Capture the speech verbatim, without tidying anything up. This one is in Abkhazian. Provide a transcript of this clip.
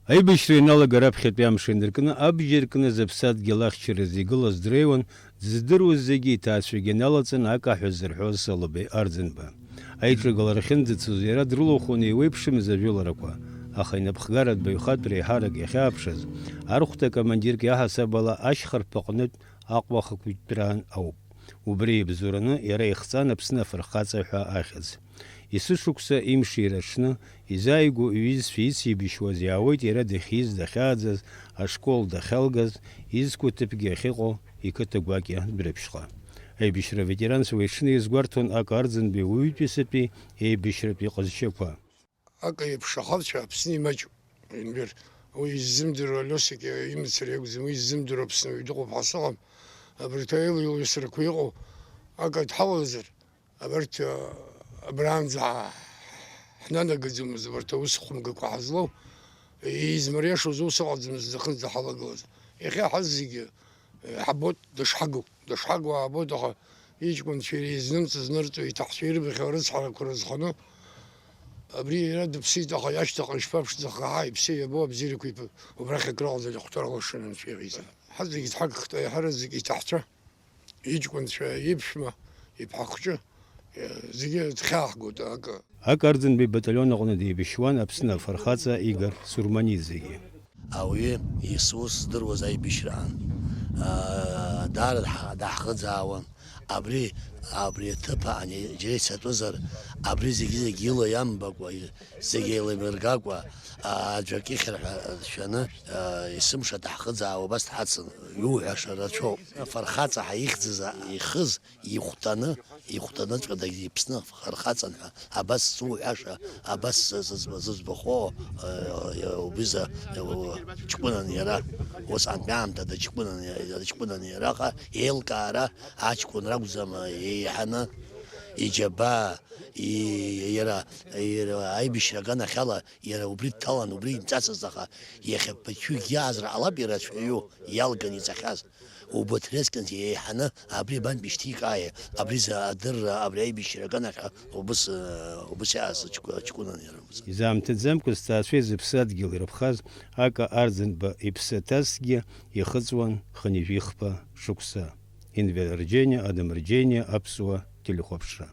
Аибашьра ианалага раԥхьатәи амш инаркны, абџьар кны зыԥсадгьыл ахьчаразы игылаз дреиуан, дзыдыруаз зегьы иҭаацәагьы налаҵаны акаҳәа зырҳәоз Салыбеи Арӡынба. Аиҿагылара ахьынӡацоз иара дрылахәын еиуеиԥшымыз ажәыларақәа, аха инапхгаратә баҩхатәра еиҳарак иахьааԥшыз, архәҭа командирк иаҳасаб ала ашьхарԥ аҟнытә Аҟәа ахақәиҭтәраан ауп. Убри ибзоураны иара ихҵан Аԥсны афырхаҵа ҳәа ахьӡ. Есышықәса имшира аҽны, изааигәоу иҩызцәа ицеибашьуаз иаауеит иара дахьиз, дахьааӡаз, ашкол дахьалгаз, изқәа ҭыԥгьы ахьыҟоу иқыҭа гәакьа Дәрыԥшьҟа. Аибашьра аветеранцәа уи аҽны иазгәарҭон Ака Арӡынбеи уаҩытәыҩсатәи еибашьратәи ҟазшьақәа. Ака иеиԥш ахацәа Аԥсны имаҷуп, Енвер. Уи иззымдыруа Лиосик имацара иакәӡам, уи иззымдыруа Аԥсны уаҩ дыҟоуп ҳәа сыҟам. Абарҭ аилаҩ-лҩасрақәа иҟоу Ака дҳауазар, абарҭ, а, абраанӡа ҳ-, ҳнанагаӡомызт, абарҭ аус хәымгақәа ҳазлоу, измыриашоз ус ыҟаӡамызт зыхынӡа ҳалагылаз. Иахьа ҳазегьы, э, ҳабоит, дышҳагу, дышҳагу аабоит, аха иҷкәынцәа иреизнымҵыз нырҵо, иҭаҳцәа ирбахьоу арыцҳарақәа рызханы, абри иара дыԥсит, аха иашьҭахь ишԥаԥшӡахеи, ҳа, иԥсы иабо абзиарақәа иԥ-, убрахь акрыҟаӡам, ихәҭар алшоны анцәа иҟаиҵа. Ҳазегьы дҳагхт, аиҳараӡак иҭаҳцәа, иҷкәынцәа, иԥшәма, иԥҳахәҷы, зегьы дхьааҳгоит акы. Ака Арӡынбеи ибаталион аҟны деибашьуан Аԥсны афырхаҵа Игор Сурманиӡегьы. Ауаҩы исус здыруаз аибашьраан, аа, даара дҳа-, даҳхыӡаауан. Абри, абри аҭыԥ ани џьара ицатәызар, абри зегьы-зегьы ила иамбакәа, зегьы еилимыргакәа, аа, аӡәк ихьыр ҳәа дшәаны, аа, есымша даҳхыӡаауа убас дҳацын. Иуҳәаша рацәоуп. Афырхаҵа ҳәа ихьӡыз, ихыз, ихәҭаны, ихәҭаныҵәҟьа дагьиԥсны афырхаҵан ҳәа, абас зуҳәаша, абас зызба-, зыӡбахо, э, убри за-, э, ҷкәынан иара, усҟантәи аамҭа даҷкәынан, даҷкәынан иара, аха еилкаара аҷкәын ракәӡам, еиҳаны иџьабаа, и-, иара, иара аибашьра аганахьала иара убри дҭалан, убри имҵацызт, аха иахьа ԥыҭҩыкгьы аазар ҟалап, ирацәаҩу иалган иҵахьаз. Убарҭ рескьынтә еиҳаны абри абантә ишьҭикааи, абри за адырра, абри аибашьра аганахьа убыс, э, убыс иааз ҷкәы-, ҷкәынан иара убыс. Изаамҭаӡамкәа зҭаацәеи зыԥсадгьыли ирыԥхаз Ака Арӡынба иԥсы аҭазҭгьы ихыҵуан хынҩажәи хԥа шықәса. Инвер Арџьениа, Адам Арџьениа, Аԥсуа телехәаԥшра.